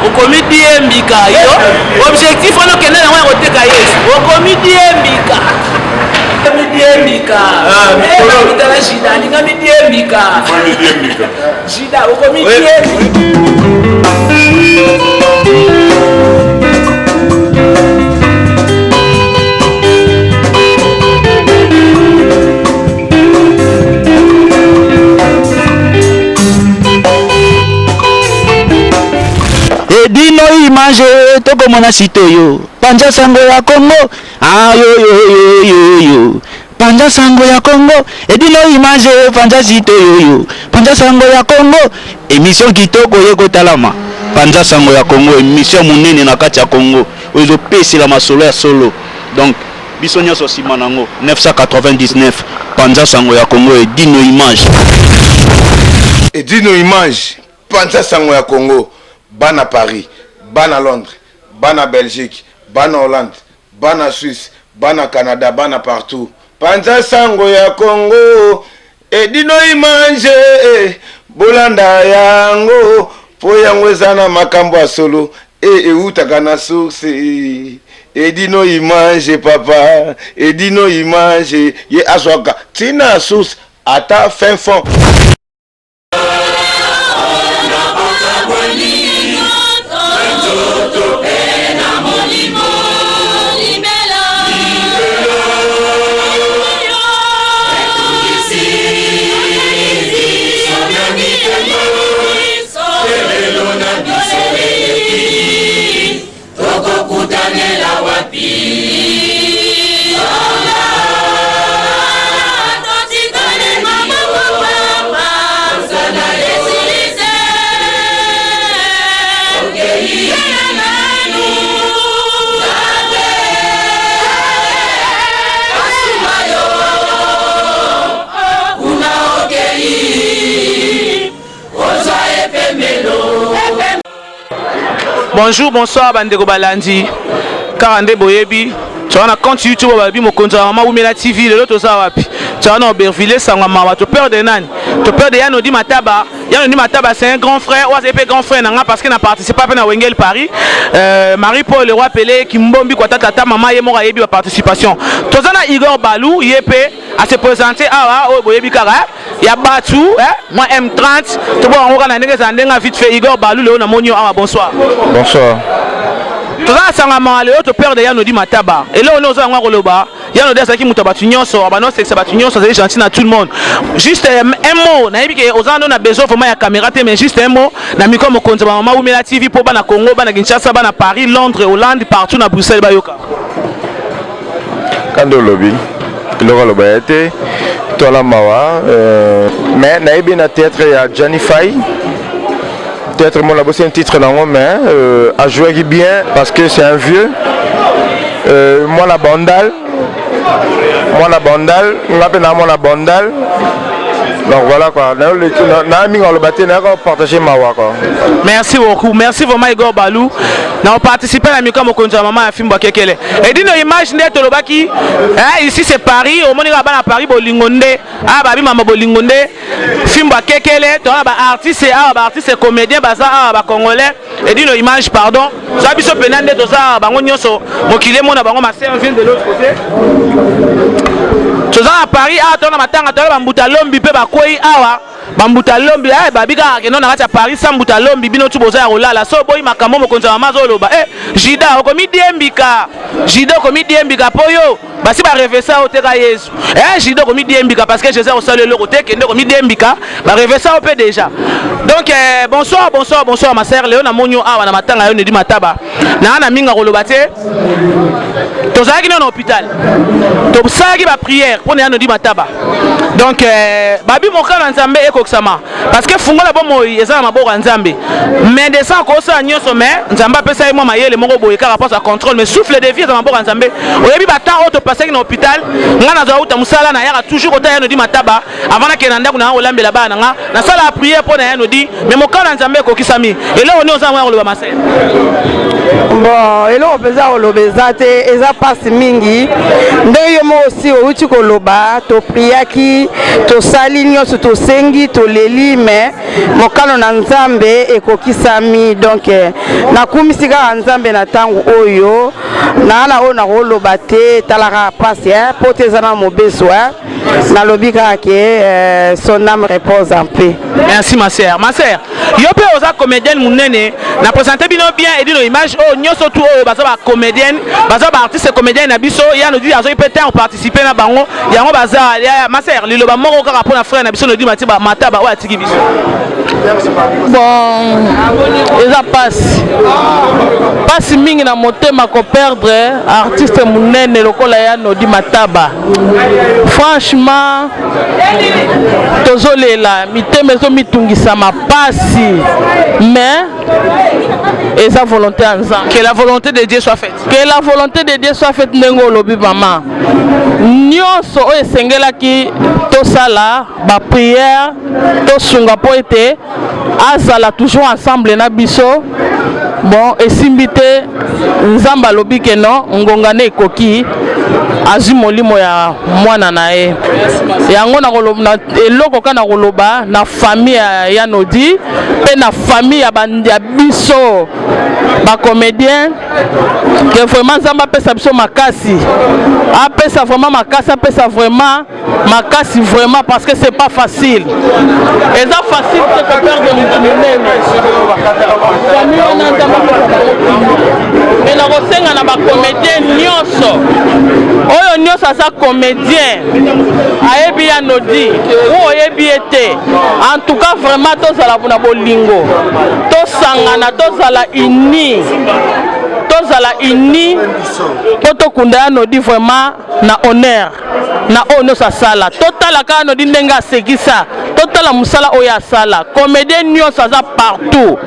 Okomi diembika yo objectif wana okende nango ya koteka yesu okomi diembika midiembika mitala jida alinga midiembika jida okomi diembika. Edino image tokomona site oyo panza sango ya Congo ayoyoyoyoyo panza sango ya Congo edino image panza site oyoyo panza sango ya Congo emission kitoko ye kotalama panza sango ya Congo emission monene na kati ya Congo oyo ezopesela masolo ya solo donc biso nyonso nsima nango 999 panza sango ya Congo edino image. Edino image panza sango ya Congo bana Paris bana Londres bana Belgique bana Hollande bana Suisse bana Canada bana partout panza sango ya Congo edino image bolanda yango po yango eza na makambo ya solo e ewutaka na source edino image papa edino image ye azwaka ntina source ata fin fond. Tokokutanela wapi? Bonjour, bonsoir bandeko balandi. Kaka nde boyebi toza na compte YouTube balobi mokonzi ya mama Wumela TV lelo toza wapi? Toza na Aubervilliers sango mawa to peur de nani? To peur de Yanodi Mataba. Yanodi Mataba c'est un grand frère, oyo azali mpe grand frère na nga parce que na participa mpe na Wengel Paris. Marie Paul le roi Pelé Kimbombi kwa tata tata mama ye moko ayebi ba participation. Toza na Igor Balou ye mpe a se présenter awa oyo boyebi kaka ya batu mwa M30 toboka yango kaka na ndenge ezala ndenge vite fait. Igor Balou lelo namoni yo awa, bonsoir. Bonsoir. Toza na sanga mawa lelo to perdre Yanodi Mataba. Eloko nini oza yango koloba? Yanodi azalaki moto ya bato nyonso, abanda kosekisa bato nyonso, azali gentil na tout le monde. Juste un mot, nayebi ke oza nano na besoin vraiment ya caméra te, mais juste un mot na micro mokonzi ya mama Wumela TV mpo bana Congo, bana Kinshasa, bana Paris, Londres, Hollande, partout na Bruxelles bayoka. Kanda olobi eloko aloba ye te toala mawa mais nayebi na théâtre ya Gianni Fay théâtre mona bosi un titre nango mais ajouaki bien parce que c'est un vieux mwana bandal nga mpe na mwana bandal donc voilà quoi na mingi aloba te nayaka partager mawa quoi. Merci beaucoup, merci vraiment Igor Balou na participer na micro mokonzi ya mama ya fimbo kekele edino image nde tolobaki ici c'est Paris omoni kaka bana Paris bolingo nde ah babi mama bolingo nde fimbo kekele toza ba artiste awa ba artiste comédien baza awa ba congolais edino image pardon za biso pena nde toza bango nyonso mokili emona bango. Ma sœur vient de l'autre côté, toza na Paris awa tona matanga toza bambuta lombi mpe bakwei awa bambuta lombi babi kaka kendo na kati ya Paris sa mbuta lombi bino tu boza ya kolala so boyi makambo mokonzi ya mama azoloba Jida okomidiembika Jida okomidiembika mpo yo basi barevesa yo teka Yesu Jida okomidiembika parce que Jésus akosala eloko te kende okomidiembika barevesa yo mpe déjà. Donc bonsoir bonsoir bonsoir ma sœur lelo namoni yo awa na matanga yo Nedi Mataba naa na minga koloba te tozalaki nano na hôpital tosalaki baprière mpo na ya Nodi Mataba. Donc babi mokano ya Nzambe ekokisama parce que fungola bomoi eza na maboko ya Nzambe. Médecin akosala nyonso mais Nzambe apesa ye mwa mayele moko boye kaka mposa contrôle, mais souffle de vie eza na maboko ya Nzambe. Oyebi batemps oyo topase. pasaki na hôpital, nga nazwa uta mosala, nayaka toujours kotala Ya Nodi Mataba avant nakende na ndako na nga kolambela bana na nga. Nasalaka prière mpo na Ya Nodi, mais mokano na Nzambe ekokisami. Eloko nini oza yango ya koloba, ma sœur? Bon, eloko mpenza koloba eza te. Eza mpasi mingi, ndenge yo moko osi outi koloba. Topriaki, tosali nyonso, tosengi, toleli, mais mokano na Nzambe ekokisami. Donc nakumisi kaka Nzambe na ntango oyo naa na oyo nakoloba te. Talaka mpasi po te eza na mobeso. Nalobi kaka ke son âme repose en paix. Merci, ma sœur. Ma sœur, yo mpe oza comédienne monene. Na présente bino bien Edino Image oyo nyonso tu oyo baza bacomédienne, baza baartiste comédienne na biso. Ya Nodi azoi mpe ntango participe na bango, yango baza. Ma sœur, liloba moko kaka mpona frère na biso Nodi Mataba oyo atiki biso. Bon, eza mpasi, mpasi mingi na motema koperdre artiste monene lokola ya Nodi Mataba. Franchement, tozolela, mitema ezomitungisama, pasi, mais eza volonté ya Nzambe. Que la volonté de Dieu soit faite. Que la volonté de Dieu soit faite. Ndenge olobi, mama, nyonso oyo esengelaki tosala, baprière, tosunga mpo ete azala toujours ensemble na biso. Bon, esimbi te. Nzambe alobi ke non, ngonga ne ekoki, azwi molimo ya mwana na ye. Yango na eloko kaka na koloba na famille ya Nodi mpe na famille ya biso bacomédien ke vraiment Nzambe apesa biso makasi, apesa vraiment makasi, apesa vraiment makasi, vraiment, parce que c'est pas facile, eza facile te koperdre motu monene. Famille wana, Nzambe apesa bango. Me nakosenga na bacomédien nyonso, oyo nyonso aza comédien, ayebi ya Nodi ou oyebi ye te, en tout cas vraiment tozala na bolingo, tosangana, tozala uni, tozala uni mpo tokunda ya Nodi vraiment na honneur na oyo nyonso asala. Totala kaka Nodi ndenge asekisa, totala mosala oyo asala. Comédien nyonso aza partout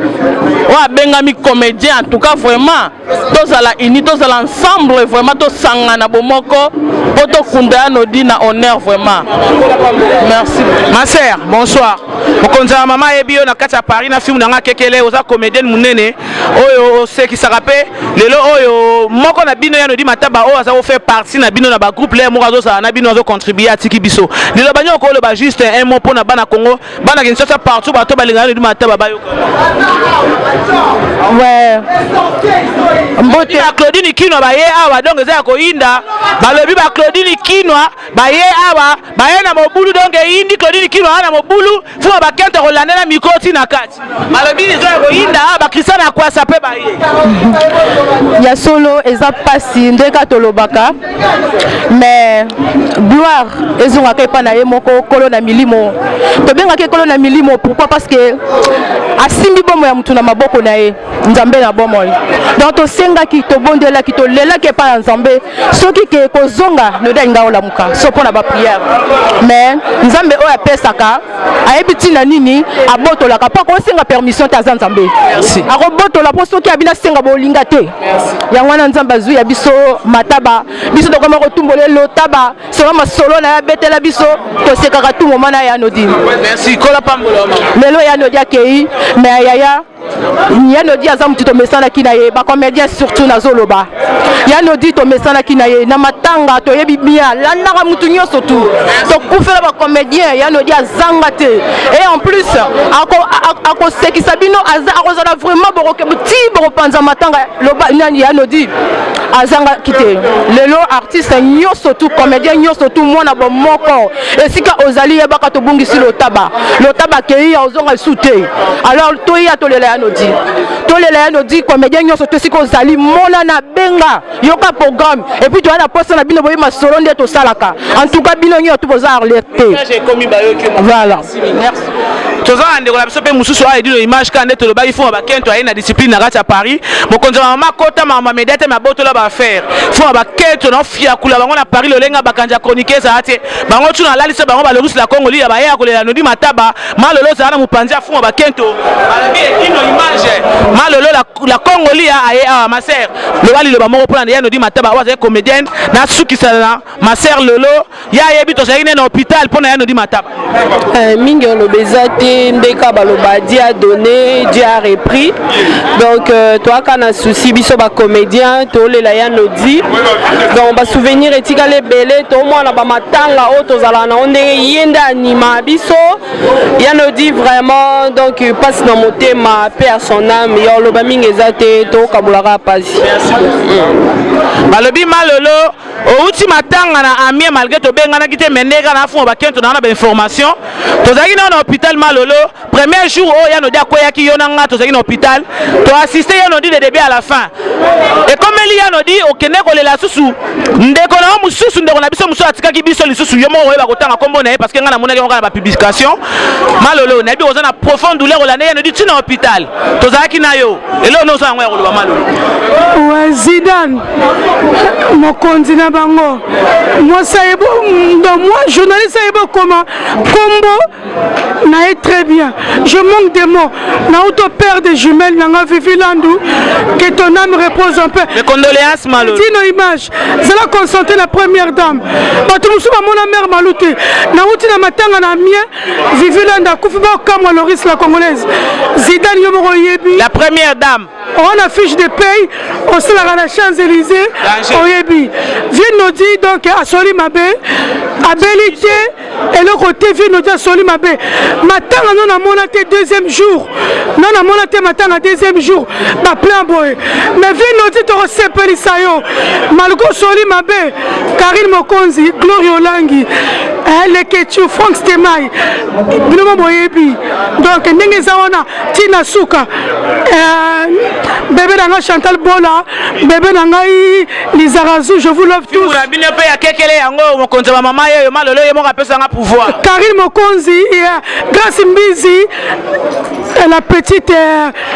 oyo abengami comédien, en tout cas vraiment tozala uni, tozala ensemble, vraiment tosangana bomoko mpo tokunda ya Nodi na honneur vraiment. Merci. Ma sœur, bonsoir. Mokonzi ya mama ayebi yo na kati ya Paris na filme na nga Kekele. Oza comédienne monene oyo osekisaka mpe. Lelo oyo moko na bino, ya Nodi Mataba, oyo aza kofaire partie na bino na bagroupe le moko, azozala na bino, azocontribue, atiki biso. Liloba nyoko koloba, juste un mot mpona bana Congo, bana Kinshasa, partout bato balingaka Nodi Mataba bayoka. Ouais. Mbote ba Claudine Kinwa baye awa, donc eza ya koyinda. Balobi ba Claudine Kinwa baye awa, baye na mobulu, donc eyindi. Claudine Kinwa na mobulu fuma bakente kolanda na mikro na kati. Balobi eza ya koyinda awa, bakristian na kwasa mpe baye. Ya solo, eza mpasi nde kaka tolobaka, mais gloire ezongaka epai na ye moko, kolo na milimo. Tobengaki ekolo na milimo, pourquoi? Parce que asimbi bomoi ya motu na maboko na ye, Nzambe na bomoi. Donc tosengaki, tobondelaki, tolelaki epai ya Nzambe soki ke kozonga Nodi alinga olamuka so mpo na baprière, mais Nzambe oyo apesaka ayebi ntina nini abotolaka, mpo akosenga permission te. Aza Nzambe, akobotola mpo soki abina asenga bolinga te. Yango wana Nzambe azwi ya biso Mataba. Biso tokoma kotumbola elotaba solo masolo na ye, abetela biso, tosekaka tu moma na ya Nodi. Merci, kola pambola. Lelo ya Nodi akei, mais yaya ya Nodi aza motu tomesanaki na ye. Bacomédien surtout, nazoloba ya Nodi, tomesanaki na ye na matanga, toyebi bien, alandaka mutu nyonso tu tokufela bacomédien. Ya Nodi azanga te, et en plus akosekisa bino, akozala vraiment ti bokopanza matanga. Loba nani, ya Nodi azangaki te. Lelo artiste nyonso tu, comédien nyonso tu, mwana bomoko esika ozali, yebaka tobungisi Lotaba. Lotaba akei, ozonga lisu te. Alors toya tolela ya Nodi, tolela ya Nodi. Comédien nyonso to esika ozali, monana, benga, yoka programme. Et puis toya na posa na bino, boye masolo nde tosalaka. En tout cas bino nyonso tu boza alerte. Voilà. Merci. Toza na ndeko na biso mpe mosusu awa, Edino Image, kaka nde tolobaki fuma bakento aye na discipline na kati ya Paris. Mokonzi ya mama kota mama media te, me abotola baaffaire fuma bakento na ofiakula bango na Paris. Lolenga bakanzi ya chronique ezala te, bango tuna alalisa bango balobisi la Kongo liya baye ya kolela Nodi Mataba. Malolo ozala na mopanzi ya fuma bakento, balobi Edino Image Malolo la, la Kongo liya aye awa. Ma sœur, loba liloba moko mpona ya Nodi Mataba oyo azali comédienne. Nasukisa na ma sœur Lolo, ye ayebi tozalaki nde na hôpital mpo na ya Nodi Mataba. Mingi oloba eza te, ndeka baloba Dieu a donné, Dieu a repris. Donc toaka na souci, biso bacomédien tolela ya Nodi. Donc basouvenir etikali ebele, tomwana bamatanga oyo tozalaka nango, ndenge ye nde anima biso ya Nodi. Vraiment, donc mpasi na motema, paix à son âme. Ya oloba mingi eza te, tokabolaka mpasi. Balobi Malolo outi matanga na Amie, malgré tobenganaki te, me ndenge na afunga bakento na wana bainformation, tozalaki nao na hôpital. Malolo, premier jour oyo ya Nodi akweyaki, yo na nga tozalaki na hôpital, toassiste ya Nodi de début à la fin. Ekomeli ya Nodi, okende kolela susu ndeko na yo mosusu, ndeko na biso mosusu atikaki biso lisusu. Yo moko oyeba kotanga nkombo na ye, parce que ngai namonaki yango kaka na bapublication. Malolo, nayebi oza na profonde douleur, olanda ya Nodi ntina hôpital, tozalaki na yo. Eloko nde oza yango ya koloba, Malolo? Wa Zidane, mokonzi na bango, mwasi ayebo, donc moi journaliste ayeba okoma kombo na ye très bien. Je manque de mots. Nauto père de jumelle na nga Vivi Landu, que ton âme repose en paix. Mes condoléances, Malolo. Dino Image, zala concentré na première dame. Bato mosusu bamona mare Malu te. Nauti na matanga na mien, Vivi Landu akufi, baokamwa. Loris la Congolaise, Zidane, yo moko oyebi. La première dame. Owana fiche de paye osalaka na Champs Élysées, oyebi vieux Nodi. Donc asoli mabe, abeli te, eloko te. Vieux Nodi asoli mabe, matanga no namona te. Deuxième jour no namona te matanga, deuxième jour baplein boye. Mais vieux Nodi, tokosepelisa yo malgré osoli mabe. Karine Mokonzi, Glorie Olangi, Leketu, Frank Stemai, bino mo boyebi. Donc ndenge eza wana, ntina suka, bébé na ngai Chantal Bola, bébé na ngai Lizarazu, je vous love tous. Na bino mpe ya kekele yango, mokonzi ya bamama yeyo Malolo, ye moko apesanga pouvoir. Karine Mokonzi, Grâce Mbizi, la petite,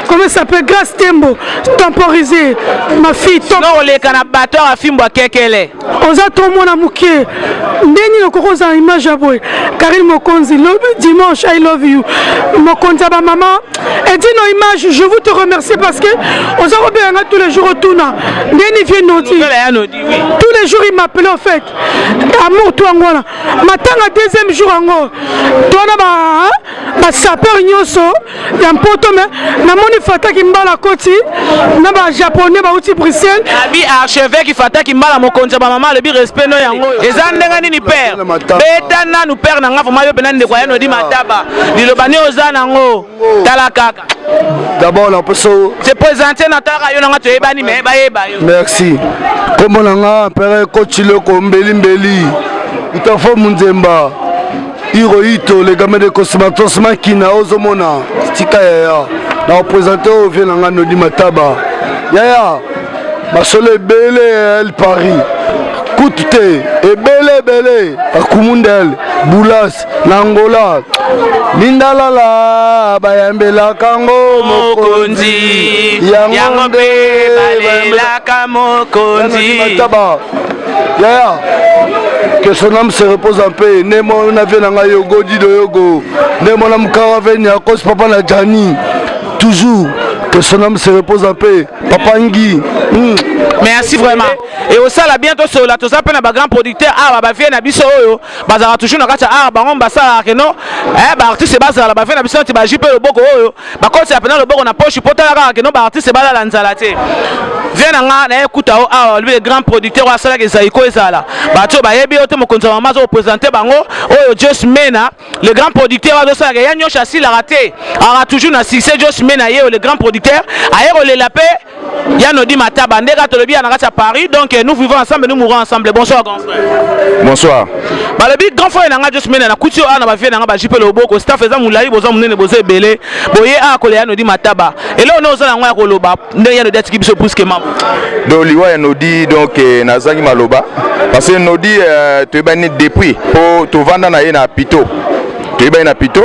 comment ça s'appelle, Grâce Tembo, temporisé ma fille. No oleka na bato ya fimbo ya kekele. Oza to mwana moke, ndenge nini okoki ozala image ya boye? Karine Mokonzi, lobi dimanche, I love you. Mokonzi ya bamama Edino Image, je vous te remercie parce que oza kobenganga tous les jours, otuna ndeni vieux Nodi. Tous les jours il m'appelait en fait. Amour to yango wana, matanga deuxième jour yango twana basapeur nyonso ya mpoto. Me namoni Fataki Mbala koti na bajaponais bauti Bruxelles. Abi archevêque Fataki Mbala, mokonzi ya bamama, alobi respect no yango eza ndenge nini? Père, beta nanu père na nga vraiment. Yo mpena ndeko ya Nodi Mataba, liloba nini oza nango? Tala kaka. D'abord napesa se présente na talaka yo nanga, toyebani, me bayeba yo. Merci. Kombo na nga pere Kochiloko Mbeli Mbeli Itafo Munzemba Hirohito, le gamin de Cosmatos Makina. Ozomona tika yaya na représente oyo vieux na nga Nodi Mataba. Yaya, masolo ebele, El Paris kutu te, ebele ebele, bakumundel bulas na Angola, lindalala bayambelaka yango. Mokonzi yango mpe balelaka mokonzi. Mataba yaya, que son âme se repose en paix. Nde mona vieux na ngai Yogo Dido Yogo, nde mona mokaraveni ya Kos, papa na Jani, toujours que son âme se repose en paix, papa Ngi. Merci vraiment. Et osala bien, tosolola. Toza mpe na bagrand producteur awa, bavieux na biso oyo bazalaka toujours na kati ya art. Bango basalaka keno baartiste bazala, bavieux na biso neti baji mpe loboko oyo bakotisa mpena loboko na poche po tala kaka keno baartiste balala nzala te. Vieux na nga, naye kuta o awa, alobi le grand producteur oyo asalaka Ezaiko ezala, bato oyo bayebi yo te. Mokonzi ya mama azokopresente bango oyo, Jos Mena, le grand producteur oyo azosalaka ya nyonso, asilaka te, aka toujours na succès. Jos Mena ye oyo, le grand producteur, aye kolela mpe ya Nodi Mataba, nde kaka tolobi ya na kati ya Paris. Donc nous vivons ensemble, nous mourons ensemble. Bonsoir, grand frère. Bonsoir. Balobi grand frère na nga Jos Mena, nakuti oyo awa na bavieux na nga baji mpe loboko. Staff eza molai, boza monene, boza ebele, boye awa kolela ya Nodi Mataba. Eloko nde oza nango ya koloba ndenge ya Nodi atiki biso brusquement? Donc liwa ya Nodi, donc nazangi maloba, parce que Nodi, toyebani depuis, mpo tovanda na ye na pito, toyebani na pito.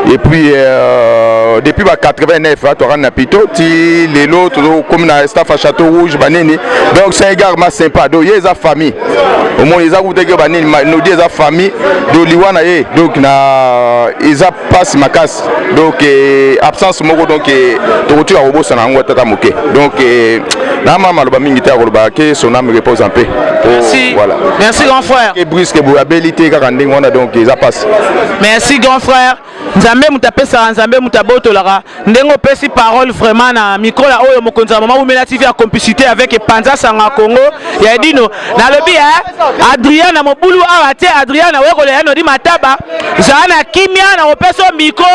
Et puis euh, depuis ba 89 hein, toakani na pito ti lelo tozokomi na staff ya Château Rouge banini. Donc c'est un gars ma sympa. Donc ye eza famille. Omoni eza kuta ke banini nodi eza famille. Donc liwa na ye donc na eza pasi makasi. Donc eh, absence moko donc eh, tokotika kobosana yango tata moke. Donc eh, na mama maloba mingi te ya koloba ke son âme repose en paix. Merci. Voilà. Merci grand frère. Et brusque boye abeli te kaka ndenge wana donc eza pasi. Merci grand frère. Nzambe moto apesaka, Nzambe moto abotolaka. Ndenge opesi parole vraiment na micro ya oyo mokonzi ya mama Wumela TV ya complicité avec Panza Sanga Congo ya Edino. Nalobi eh Adriana mobulu awa te Adriana wekolela ya Nodi Mataba. Zala na kimia na kopesa yo micro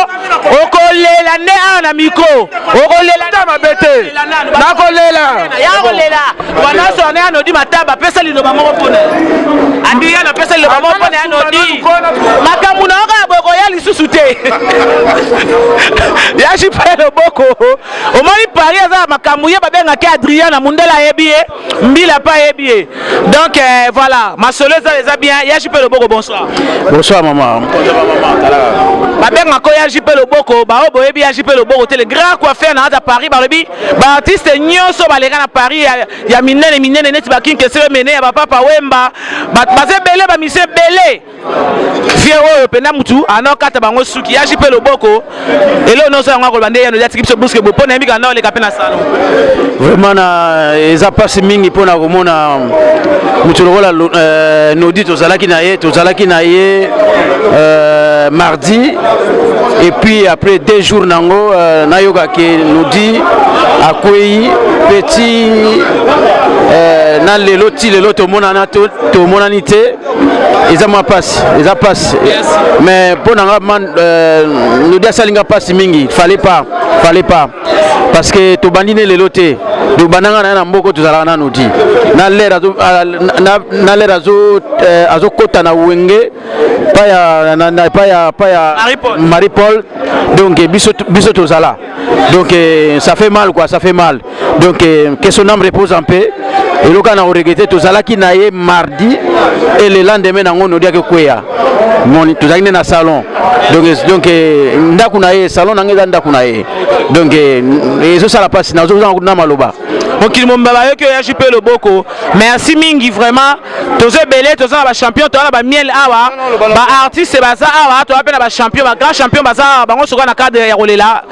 okolela nde awa na micro okolela nde mabe te nakolela ya kolela wana ya Nodi Mataba pesa liloba moko mpona Adriana pesa liloba moko mpona ya Nodi makambo na yo kaka boye koya lisusu te ya jipe loboko omoni Paris aza na makambo ye babengaki Adriana mundele ayebi ye mbila mpe ayebi ye donc euh, voilà masolo eza eza bien ya jipe loboko bonsoir bonsoir mama babengaka ya jipe loboko baoyo boyebi ya jipe loboko te le grand coiffeur na aza Paris balobi baartiste nyonso baleka na Paris ya, ya minene minene neti bakinkesele mene ya bapapa wemba baza ebele bamisie ebele vie oyo mpenza mutu anokata bango suki ya jipe loboko eloko nyonso yango akoloba nde yano atiki biso buske bo mpo nayebi kanda oleka mpe na salon vraiment na eza mpasi mingi mpo na komona moto lokola euh, nodi tozalaki na ye tozalaki na ye euh, mardi et puis après deux jours nango euh, nayoka ke nodi akwei mpe ti euh, na lelo ti lelo tomonana tomonani te eza mwa mpasi eza mpasi mais mpo na nga euh, nodi asali nga mpasi mingi fallait pas fallait pas parce que tobandi ne lelo te tobanda nga na ye na mboko tozalaka nanu ti na lere na azokota na wenge pa ya na, pa ya pa ya Marie Paul donc biso biso tozala donc eh, ça fait mal quoi ça fait mal donc eh, que son âme repose en paix eloko na koregrete tozalaki na ye mardi et le lendemain nango nodiaki kweya moni tozalaki nde na salon donc donc eh, ndako na ye salon na ngai eza ndako na ye donc ezosala mpasi nazozanga na maloba mokili mobimba bayoki oyo ya jp loboko merci mingi vraiment toza ebele toza na bachampion toza na bamiel awa baartiste baza awa toza mpe na bachampion bagrand champion baza awa bango soka na cadre ya kolela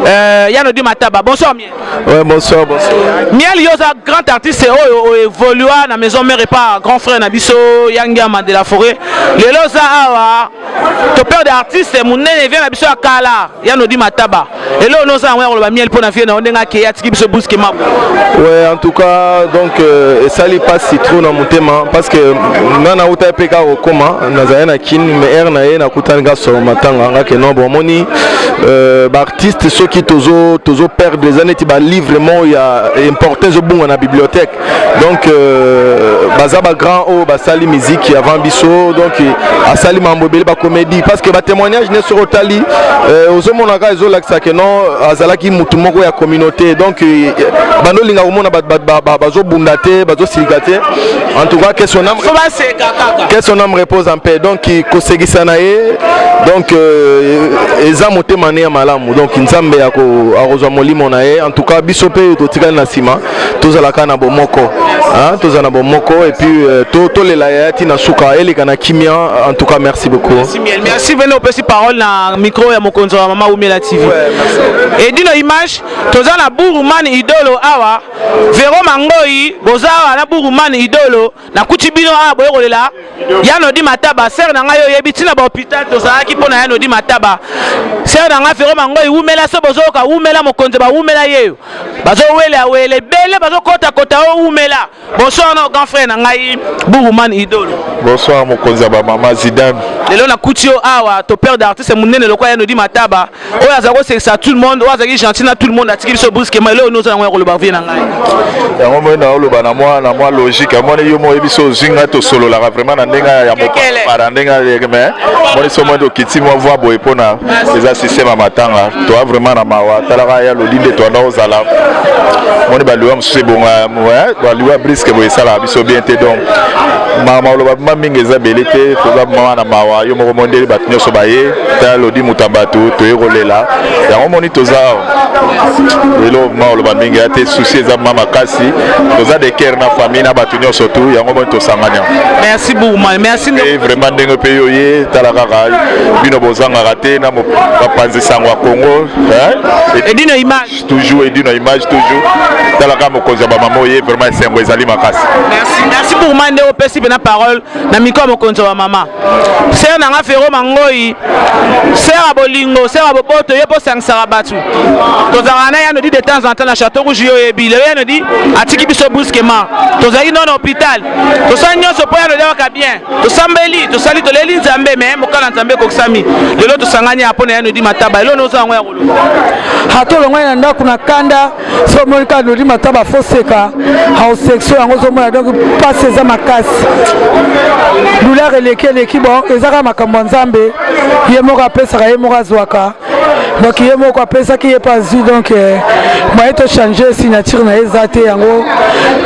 euh, ya nodi mataba bonsoir miel ouais, bonsoir bonsoir miel yo oza grand artiste oyo oevolua na maison mère epa grand frère na biso yangiama de la forêt lelo oza awa to père d'artiste monene vie na biso ya kala ya nodi mataba eloko noza yango ya koloba miel mpo na vie na yo ndenge akei atiki biso buske mabo ouais en tout cas donc euh, esali mpasi trop na motema parce que nga nauta mpe kaka kokoma nazali na kin mais heure na ye nakutani nga solo matanga nga ke non bon omoni euh, baartiste soki tozo tozo perdre eza neti balivre moko ya important ezobunga na bibliothèque donc euh, baza ba grand oyo basali musique avant biso donc asali mambo ebele ba comédie parce que ba témoignage ne soki otali euh, ozomona kaka ezolakisa ke non azalaki mutu moko ya communauté donc euh, bando olinga komona bazobunda te bazosilika te en tout cas que son âme que son âme repose en paix donc kosekisa na ye donc euh, eza motema ne ya malamu donc nzambe akozwa molimo na ye en tout cas biso mpe totikali na nsima tozalaka na bomoko hein, tozala na bomoko et puis euh, to tolela yaya ti na suka eleka na kimia en tout cas merci beaucoup merci miel merci vene opesi parole na micro ya mokonzi wa mama Wumela TV ouais, edino image toza na Buruman idolo awa Vero Mangoi boza awa na Buruman idolo nakuti bino awa boye kolela ya nodi mataba sere na ngai oyebi ntina bahopital tozalaki mpo na ya nodi mataba sere na ngai fero mangoi wumela so bozoyoka wumela mokonzi bawumela yeyo bazowela wele ebele bazokotakota o wumela bonsoir na grand frère na ngai buruman idolo bonsoir mokonzi ya bamama zidane lelo nakuti yo awa to père d'artiste monene lokola ya nodi mataba oyo azali kosekisa tout le monde oyo azalaki gentil na tout le monde atiki biso brusquement eloko nini oza yango ya koloba vie na ngai yango moi naoloba na mwa na mwa logique amoni yo moko oyebi so ozwi ngai tosololaka vraiment na ndenge ya mopara ndenge mais moni so moi tokiti mwa voi boye mpona eza système ya matanga toa vraiment na mawa talaka ya loli nde toanda kozala Moni baliwa mosusu ebonga, baliwa briske boye esalaka biso bien te. Donc maloba ma mingi eza ebele te, toza mama na mawa. Yo moko mondeli, bato nyonso baye tala lodi moto ya bato, toye kolela yango. Moni toza awa lelo, ma oloba mingi ya te, souci eza ma makasi. Toza de cœur na famille na bato nyonso tu, yango moni tosangani yango. Merci beaucoup, merci. E vraiment, ndenge mpe yo ye tala kaka, bino bozangaka te na bapanzi sango ya Congo. Edino Image. Toujours Edino Image, toujours. Tala kaka mokonzi ya bamama oye, vraiment esengo ezali makasi. Merci, merci Bourma, nde opesi mpena parole na micro ya mokonzi ya bamama. Sœur na nga Fero Mangoi, sœur ya bolingo, sœur ya boboto, ye mpo osangisaka bato. Tozalaka na Yanodi de temps en temps na Château Rouge. Yo oyebi, lelo Yanodi atiki biso brusquement. Tozalaki nano na hôpital, tosali nyonso mpo Yanodi awaka bien, tosambeli, tosali, toleli Nzambe, me mokala Nzambe ekokisami. Lelo tosangani ya mpo na Yanodi Mataba. Eloko oza yango ya koloba? Ata olongwani na ndako na kanda, so omoni kaka Nodi Mataba, foseka aosection yango ozomona. Donc mpasi eza makasi, douleur eleki eleki. Bon, eza kaka makambo ya Nzambe, ye moko apesaka, ye moko azwaka. Donc ye moko apesaki, ye mpe azwi. Donc moyen tochange signature na ye eza te, yango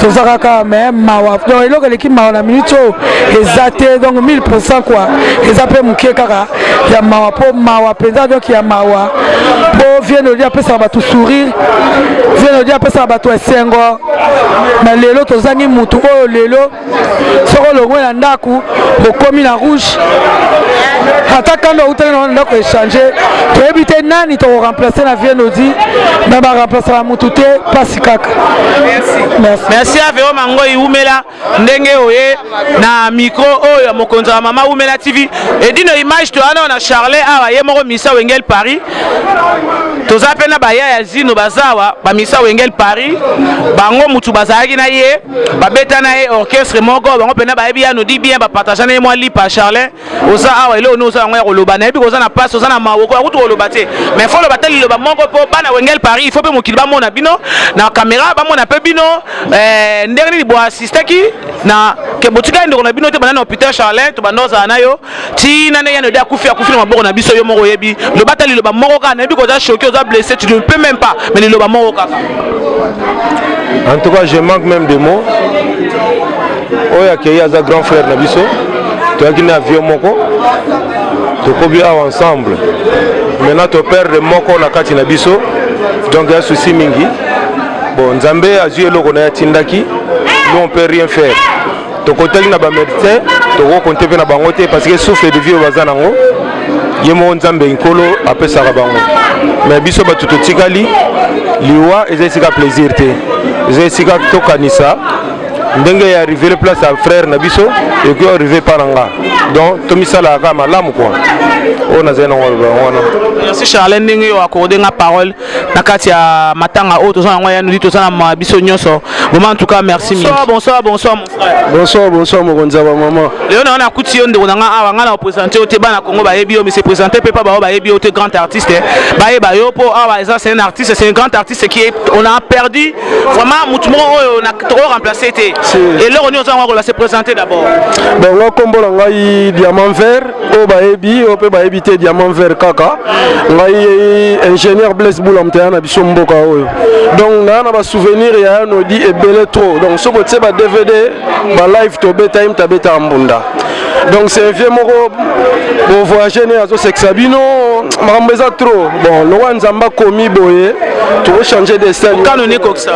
toza kaka. Mais mawa, donc eloko eleki mawa na minute oyo eza te. Donc 1000 % quoi, eza mpe moke kaka ya mawa, mpo mawa mpenza, donc ya mawa mpo vieux Nodi apesaka bato sourire, vieux Nodi apesaka bato esengo. Mais lelo tozangi mutu oyo. Lelo soki olongwe na ndako, okomi na rouge, ata kanda outaki na ndako échange, toyebi te nani tokoremplace na vieux Nodi. Me baremplaçaka mutu te, mpasi kaka. Merci Aveo Mangoi, umela ndenge oye na micro oyo ya mokonzi ya mama Umela TV, Edino Image. Toyana na Charlet awa, ye moko misa Wengel Paris. Toza mpe na baya ya Zino, bazawa bamisa Wengel Paris, bango mutu bazalaki na ye, babeta na ye orchestre moko, bango mpena bayebi ya Nodi bien, bapartage na ye mwa lipa. Charlet, oza awa, eloko nini oza yango ya koloba? Nayebi koza na pasi, oza na mawoko ya kutu koloba te, mais faut loba te liloba moko mpo bana Wengel Paris, il faut mpe mokili bamona bino na caméra, bamona mpe bino ndenge nini boassistaki na ke botikali ndeko na bino te banda na hôpital. Charlin, tobanda ozala na yo ntina ndenge Yanodi akufi, akufi na maboko na biso. Yo moko oyebi, loba ata liloba moko kaka. Nayebi koza choqué, oza blessé, tu ne peux même pas, mais liloba moko kaka. En tout cas, je manque même de mots. Oyo akei aza grand frère na biso, toyaki na avion moko, tokobi awa ensemble. Maintenant toperdre moko na kati na biso, donc ya souci mingi. Bon, Nzambe azwi eloko na ye atindaki, nous on peut rien faire. Tokotaki na bamédecin, tokokonte mpe na bango te, parce que souffle de vie oyo baza nango, ye moko Nzambe Nkolo apesaka bango. Mais biso bato totikali, liwa eza esika plaisir te, eza esika tokanisa ndenge ya arrive place ya frère na biso, ekoki arrive mpa na nga. Donc tomisalaka kaka malamu kua oyo nazali nango aloba wana. Merci Charlin, ndenge oyo accordé nga parole na kati ya matanga oyo toza nango ya Nodi. Toza na biso nyonso vraiment, en tout cas merci mingi. Bonsoir, bonsoir mon frère. Bonsoir, bonsoir mokonzi ya bamama. Lelo na nakuti yo ndeko na nga awa. Nga na oprésente yo te, bana Congo bayebi yo, mais se présente mpe pa bao bayebi yo te. Grand artiste, bayeba yo mpo awa eza, c'est un artiste, c'est un grand artiste qui est, on a perdu vraiment mutu moko oyo toko remplacer te. Eloko nini oza yango koloba? Se présenter d'abord. Bon, nga nkombo na ngai Diamant Vert, oyo bayebi, oyo mpe bayebi te, Diamant Vert kaka. Ngai ingénieur Blaise Bula, moto aya na biso mboka oyo. Donc naa na basouvenir ya Yanodi ebele trop. Donc so botie ba DVD, balive tobeta, ye moto abetaka mbunda. Donc c'est un vieux moko bovoyage ne azosekisa bino, makambo eza trop bon. Lokwa Nzambe akomi boye, tokochange destin. Kano nekokisa.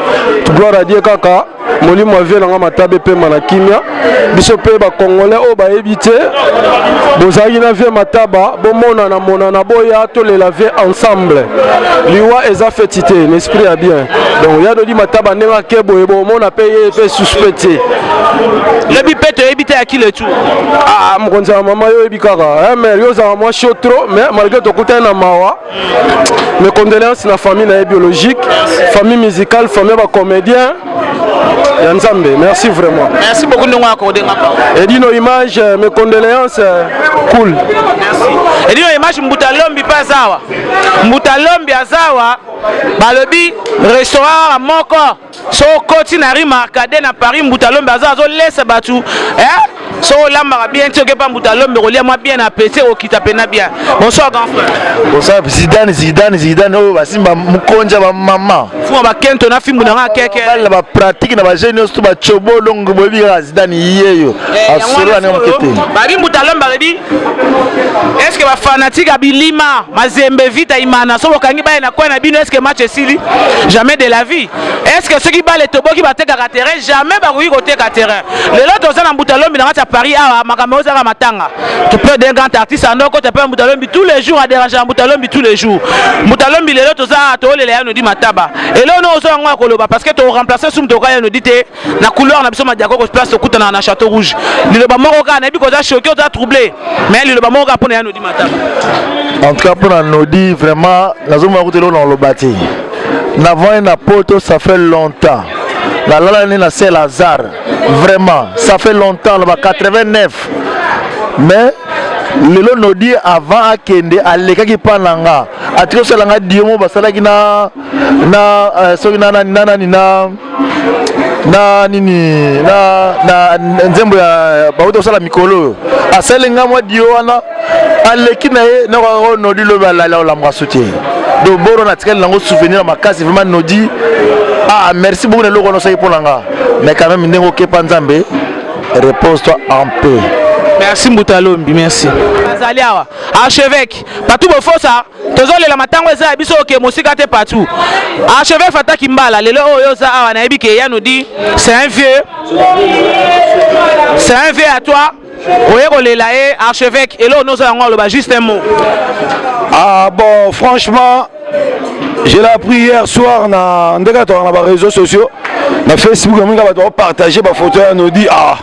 Gloire à Dieu kaka. Molimo ya vieux nanga Mataba epema na kimia. Biso mpe bacongolais oyo bayebi te bozalaki na vieux Mataba, bomonana monana, boya tolela vieux ensemble. Liwa eza feti te na esprit ya bien. Donc ya Dodi Mataba, ndenge ake boye, bomona mpe ye mpe suspect te. Lobi mpe toyebi te ya kile tu. Ah, mokonzi ya mama, yo oyebi kaka mais yo ozalaka mwa chaud trop. Mais malgré tokutani na mawa, mes condoléances na famille na ye biologique, famille musicale, famille ya bacomédien ya Nzambe. Merci vraiment. Merci beaucoup ndenge accordé nga parole. Edino Image, mes condoléances, cool. Merci Edino Image. Mbuta Lombi mpe aza awa, Mbuta Lombi aza awa. Balobi restaurant kaka moko, so okoti na rue Marcadet na Paris, Mbuta Lombi aza, azolesa bato eh? Soki olambaka bien ti oke pa mbuta lombe kolia mwa bien na appétit okita pena bien. Bonsoir grand frère. Bonsoir Zidane Zidane Zidane oyo basimba mukonja ba mama. Fuma ba kento na fimbu na nga keke. Bala ba pratique na ba jeunes nyonso to ba chobo longo boyebi kaka Zidane yeyo. Eh, Asolo na moke te. Babi mbuta lombe balobi est ce que ba fanatique ya bilima mazembe vita imana so bokangi baye na coin na bino est ce que match esili? Jamais de la vie. Est ce que soki bale toboki batekaka terrain? Jamais bakoki koteka terrain. Lelo toza na mbuta lombi na kati ya Paris awa makambo ozaka matanga. Tu peux d'un grand artiste ando kota pe mbuta lombi tous les jours a déranger mbuta lombi tous les jours. Mbuta lombi lelo toza tolela ya nodi mataba. Elelo no ozo yango koloba parce que to remplacer sum toka ya nodi te na couloir na biso madiako ko place tokutana na Château Rouge. Liloba moko kaka nayebi koza choqué oza troublé mais liloba moko kaka pona ya nodi mataba. En tout cas pona nodi vraiment nazomona kutu eloko na koloba te. Navandi na poto ça fait longtemps. Nalala ni na Saint Lazare vraiment ça fait longtemps na ba 89 mais lelo nodi avant akende alekaki mpa na nga atiki osala nga diomo basalaki na na euh, soki na nani na nani na na nini na na nzembo ya bauti kosala mikolo oyo asali nga mwa dio wana aleki na ye nakoka nodi lobi alali aolamuka su te donc boro natikali nango souvenir ya makasi vraiment nodi ah merci beaucoup na eloko wana osalaki mpo na nga mais quand même ndenge okepa nzambe repose toi en paix. Merci Mbuta Lombi, merci. Azali awa archevêque Patou Bofosa tozolela matango eza ya biso oke mosika te Patou. Archevêque Fataki Mbala lelo oyo oza awa nayebi ke ya nous dit c'est un vieux c'est un vieux à toi oye kolela ye archevêque eloko nozo yango aloba juste un mot. Ah bon franchement je l'ai appris hier soir na ndenge tokanga na ba réseaux sociaux na Facebook namoni kaka bato bapartage bafoto ya nodi ah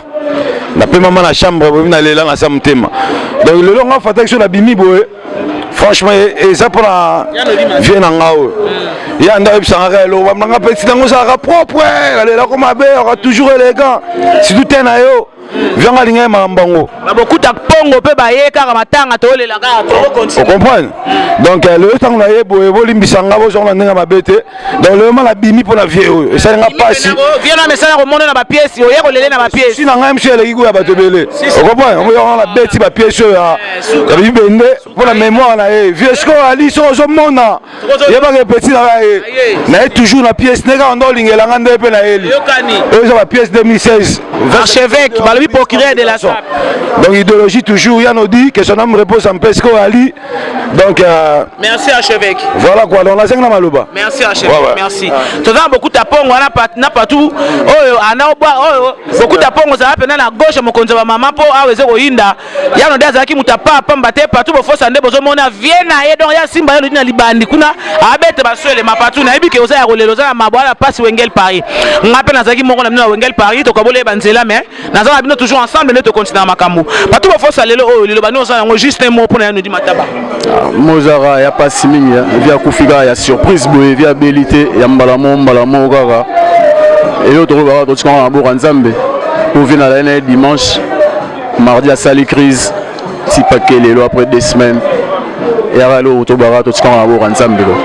napemama na chambre boye nalela na sa motema donc lelo nga fataki so nabimi boye franchement e, eza mpona vie na nga oyo ya nde ayebisanga kaka eloko bamnanga mpe ntina yango ozalaka propre nalelako mabe aka toujours élégant surtout te na yo Vianga alinga ye makambo yango. Babokuta pongo pe baye kaka matanga tolela kaka toko continuer. O comprendre? Donc euh, lelo ntango na ye boye bolimbisa nga bozonga na ndenge mabe te. Donc lelo ma nabimi mpo na vie oyo esali nga pasi. Vie na mesana komona na ba pièces oye kolele na ba pièces. Si na ngai msu eleki kuya bato ebele. O comprendre? Oyo wana beti ba pièces oyo ya ya bibende mpo na mémoire na ye. Vieux sikoyo ali soki ozomona yebaka epeti na ngai ye na ye toujours na pièce ndenge kaka nde olingela nga nde mpe nayeli oyo eza ba pièce 2016 archevêque balobi procureur de la sape donc idéologie toujours ya nodi que son âme repose en paix sikoyo ali donc euh, merci archevêque voilà quoi donc nazengi na maloba merci archevêque ouais, ouais. merci toza na bokuta pongo wana na partout oyo ana obwa oyo bokuta pongo ozala mpenza na gauche mokonzi ya bamama mpo awa eza koyinda Yano nde azalaki moto ya pa pamba te partout bofosa nde bozomona vie na ye donc ya simba ye na libandi kuna abete baswele mapatu nayebi ke oza ya kolela oza na mabwa na pasi wengel Paris nga mpe nazalaki moko na bino na wengel Paris tokabola ye banzela mais naza na bino toujours ensemble nde tokontinua na makambo partout bofosa lelo oyo liloba nini oza yango juste un mot mpo na ya nodi mataba ah, mozaka ya pasi mingi vie akufi kaka ya surprise boye vie abeli te ya mbala moko mbala moko kaka eyo tokolobaka totikanga na boka nzambe po vie na ye dimanche Mardi asali crise ti pake lelo après deux semaines eyaka eloko tobaka totikanga na boka nzambe ko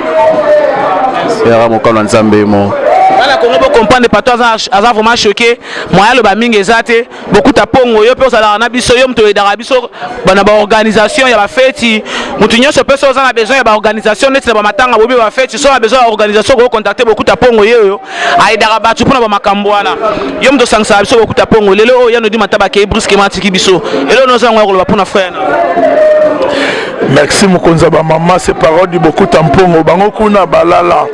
eyaka mokano ya nzambe mo bana kongo bocomprendre pato aza, aza vraiment choqué moyen aloba mingi eza te bokuta pongo yo mpe ozalaka na biso yo moto oyedaka biso na baorganisation ya bafeti moto nyonso mpe so oza na besoin ya baorganisation neti na bamatanga bobi bafeti so na besoin ya organisation okocontacte bokuta pongo ye oyo ayedaka bato mpona bamakambo wana yo moto osangisaka biso kokuta pongo lelo oyo yanodi mataba akei brusquement atiki biso eloo noza yango ya koloba mpona frère na merci mokonzi ya bamama se parole du bokuta mpongo bango kuna balala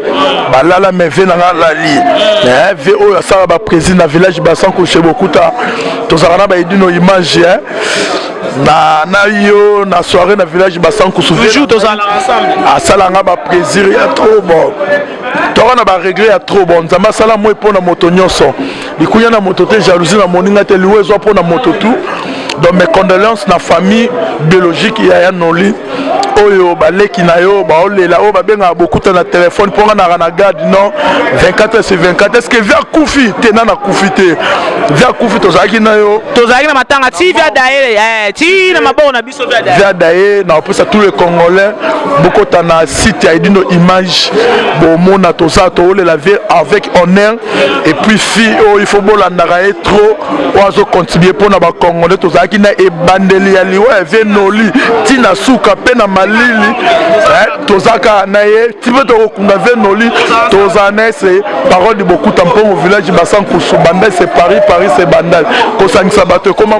balala mais vie na nga alali eh, vie oyo asala baprésident na village basanko chez bokuta tozalaka na baedino image eh. na na yo na soirée na village basankusu toujours tozalaka ensemble asala nga baplaisir ya trop bon toka na baregret ya trop bon nzambe asala moi mpo na moto nyonso likunya na moto te jalousie na moninga te liwa ezwa mpo na moto tout donc mes condoléances na famille biologique ya ya noli. Oyo baleki na yo baolela, oyo babengaka bokuta na telefone mpo nga naka na garde non 24 sur 24. Est ce que via kufi te? Nana kufi te, via kufi tozalaki na yo, tozalaki na matanga ti via daye, ti na maboko na biso via daye. Via daye na opesa tous les Congolais, bokota na site ya Edino Image, bomona toza toolela vie avec honneur. Et puis fille oyo, il faut bolandaka ye trop, oyo azocontribue mpona Bacongolais. Tozalaki na ebandeli ya liwa ya vie Noli ntina suka mpe na malili, toza kaka na ye ti mpe tokokunda vie Noli, tozala na ye. C'est parole de Bokuta Mpongo, village Basankusu. Bandal c'est Paris, Paris c'est Bandal. Kosangisa bato ekoma.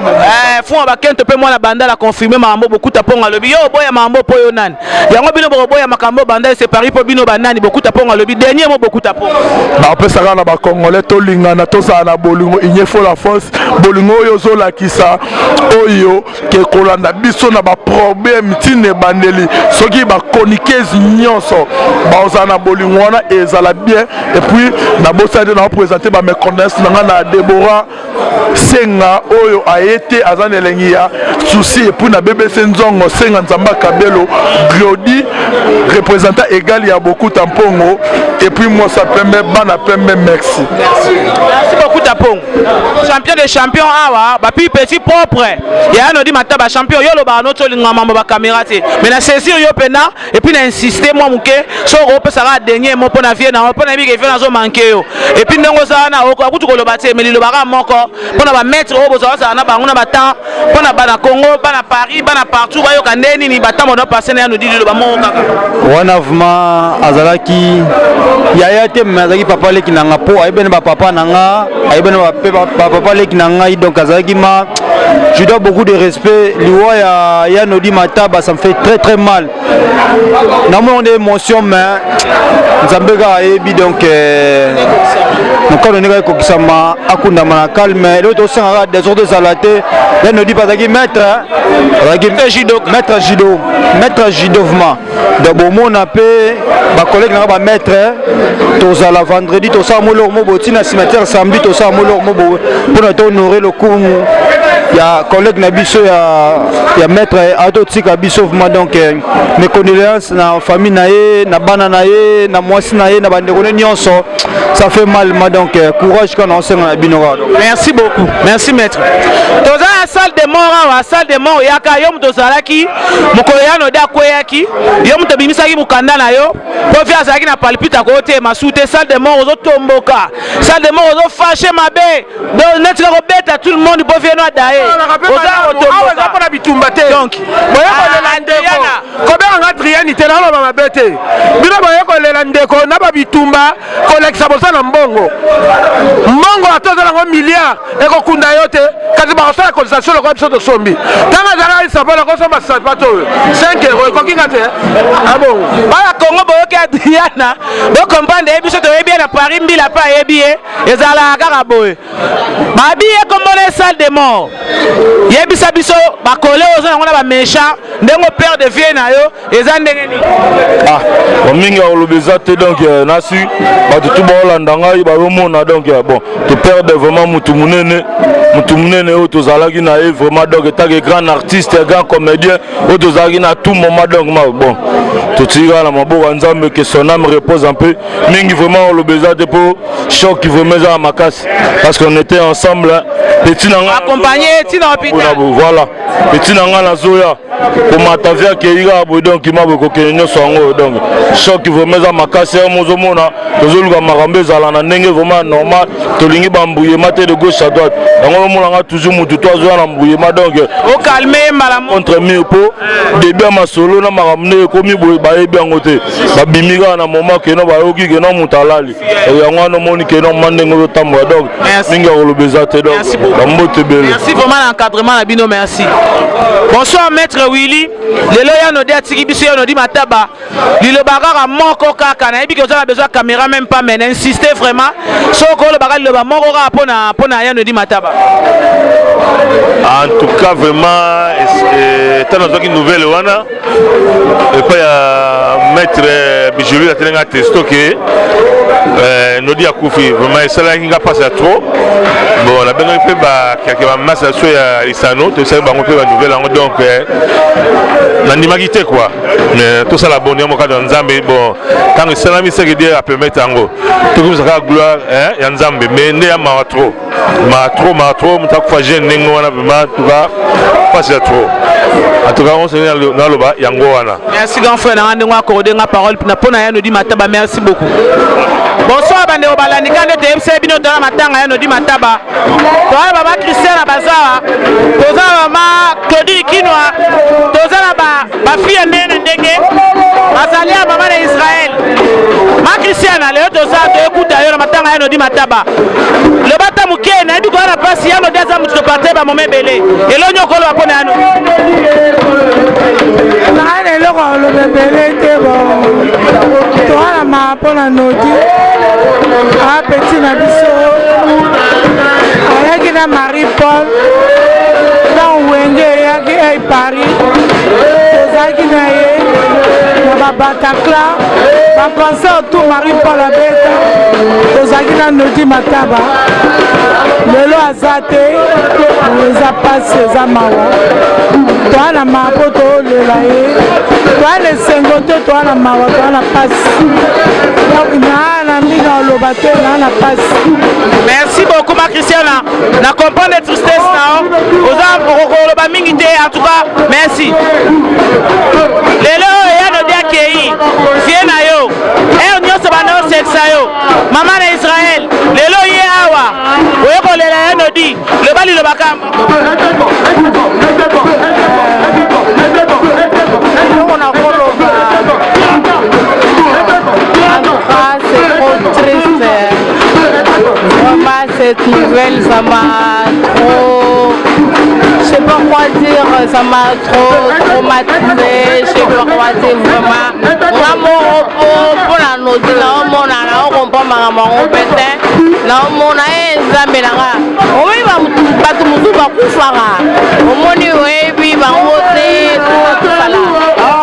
Funga bakento mpe mwana Bandal aconfirme makambo Bokuta Mpongo alobi. Yo oboya makambo mpo yo nani? Yango bino bokoboya makambo Bandal c'est Paris mpo bino banani? Bokuta Mpongo alobi dernier mot. Bokuta Mpongo. Bapesaka na Bacongolais, tolingana, tozala na bolingo. Union fait la force. Bolingo oyo ozolakisa, oyo ke kolanda biso na baproblème ntina ebandeli, soki bachroniqueuse nyonso bazala na bolingo wana, ezala bien. Et puis nabosani te, naoprésente bames condoléances na nga na Debora Senga oyo aye te, aza na elengi ya souci. Et puis na BBC Nzongo Senga, Nzamba Kabelo Glodi, représentant égal ya Bokuta Mpongo. Et puis mwasa pembe, bana pembe, merci. Merci Bokuta Mpongo, champion de champion. Awa bapi petit propre ya Nodi Mataba, champion. Yo olobaka noti olinga mambo bacaméra te, mais na saisir yo mpena et puis na insiste mwa moke. Soki okopesaka dernier mot mpo na vie na yo, mpo na yebi ke vie nazomanke yo, et puis ndenge ozala wana, okoka kutu koloba te, mais lilobaka moko mpo na bamaître oyo bozala ozala na bango na batemps, mpo na bana Congo, bana Paris, bana partout, bayoka nde nini batemps bono passe na ya Nodi. Liloba moko kaka. Wana vraiment azalaki yaya te, mais azalaki papa leki na nga, mpo ayebi na bapapa na nga, ayebi na bapapa leki na ngai. Donc azalaki ma, je dois beaucoup de respect. Liwa ya Nodi Mataba, ça me fait très très mal. Namoni nde émotion, mais Nzambe kaka ayebi. Donc mokano ndenge ekokisama, akundama na calme. Eloko tosengaka, désordre ezala te. Ya Nodi mpe azalaki maître, azalaki maître judo, maître judo vraiment. Donc bomona mpe bacollègue nanga bamaître, tozala vendredi, tosala moloko mo boye ntina cimetière, samedi tosala moloko mo boye mpona tohonore lokumu ya collègue na biso ya maître atotika biso vraiment. Donc mes condoléances na famille na ye, na bana na ye, na mwasi na ye, na bandeko ne nyonso. Ça fait mal ma. Donc courage kaka na osenga na bino kaka. Merci beaucoup, merci maître. Toza na salle de mort awa, salle de mort. Yaka yo moto ozalaki mokolo ya Nodi akweyaki, yo moto obimisaki mokanda na yo mpo vie azalaki na palpite, akotema su te. Salle de mort ozotomboka, salle de mort ozofâcher mabe, donc neti kaka kobeta tout le monde mpo vie no adaye. Oza kotomboka mpona bitumba te. Donc boye kolela ndeko, kobenganga Adriani te, naloba mabe te. Bino boye kolela ndeko na babitumba, kolekisa boza na mbongo. Mbongo ata oza nango milliard, ekokunda yo te. Kasi bakosala cotisation lokola biso tosombi. Ntango azalaki sapato, akosomba sapato oyo 5 euro, ekoki nga te abongo. Bana Congo, boyoki Adriana, bocomprendre ye. Biso toyebi ye na Paris, mbila mpe ayebi ye. Ezalaka kaka boye, babi ye kombona salle de mort. Yebisa biso bakole oyo oza nango na baméchant, ndenge père de vie na yo eza ndenge nini? Ah bon, mingi ya koloba eza te. Donc nasi bato tu baolanda ngai, bazomona. Donc bon, toperdre vraiment mutu monene, mutu monene oyo tozalaki na ye vraiment. Donc etake grand artiste, grand comédien oyo tozalaki na tout moment. Donc ma bon, totiki kaka na maboko ya Nzambe, que son âme repose un peu. Mingi vraiment oloba eza te, mpo choc vraiment eza ya makasi, parce qu'on était ensemble, petit na nga accompagné tina hôpital. Voilà, petit na nga nazoya komata, vie akei kaka boye. Donc ma boye kokende nyonso yango. Donc choc vraiment eza makasi. Yango ozomona tozoluka makambo ezala na ndenge vraiment normal. Tolingi bambuyema te de gauche à droite. Yango omonanga toujours mutu to azoya na mbuyema. Donc ocalme mbala. Contre mur, mpo début ya masolo na makambo nde ekomi boye, bayebi yango te. Babimi kaka na moment keno bayoki keno moto alali. Yango wana omoni keno ma ndenge ozotambola. Donc mingi ya koloba eza te. Donc bambote ebele. Merci vraiment na encadrement na bino, merci. Bonsoir maître Willy. Lelo ya Nodi atiki biso, ya Nodi Mataba, liloba kaka moko kaka. Nayebi ke oza na besoin ya caméra même pas, mais na insiste vraiment, soki olobaka liloba moko kaka mpona ya Nodi Mataba. En tout cas vraiment, ntango nazwaki nouvelle wana epai ya maître Bijulu, atelenga testo ke Euh, Nodi akufi vraiment esalaki nga mpasi ya trop bon nabengaki mpe bakeke bamasi na biso ya lisano tosali bango mpe banouvelle yango donc euh, nandimaki te quoi mais tosala boni yango kaka na nzambe bon ntango esalami seke die apermettre yango tokomisa kaka gloire ya nzambe mais nde ya mawa trop mawa trop mawa trop moto akufa jeune ndenge wana vraiment en tout cas mpasi ya trop en tout cas onse naloba yango wana Merci grand frère nanga ndenge accordé nga parole na pona ya Nodi Mataba merci beaucoup. Bonsoir bandeko balandi kande toyebisa bino toza na matanga ya Nodi Mataba. Toza na mama Christian na bazawa, toza na mama Claudine Kinwa, toza na ba ba fille ya ndenge na ndenge bazali ya mama na Israël. Ma Christian lelo toza toyekuta yo na matanga ya Nodi Mataba. Loba ata moke nayebi koya na mpasi ya Nodi aza moto toparte bamoma ebele elongi okoloba mpo na ya Nodi. Naa na eloko ya koloba ebele te bo toza na mawa mpo na nodi a petit na biso ayaki na marie paul ntango wenge eyaki ei paris tozalaki na ye na babataclan baconcert tout marie paul abeta tozalaki na nodi mataba lelo aza te eza mpasi eza mawa toa na mawa mpo toolela ye toa na esengo te toa na mawa toa na mpasi donc naa na mingi oloba te naa na mpasi merci beaucoup ma christiana na comprendre tristesse na yo oza okoloba mingi te en tout cas merci lelo oyo ya nodi akei vie na yo heure nyonso banda osekisa yo mama na israel lelo ye awa oye kolela ya nodi loba liloba kamba eloko nakoloba en tout cas c'est trop triste vraiment cette nouvelle ça m'a trop je sais pas quoi dire ça m'a trop traumatisé je sais pas quoi dire vraiment nga moko po mpona nodi naomona naokompa makambo yango mpe te naomona e nzambe na nga omoni bato mosusu bakufaka omoni oyebi bango te tosala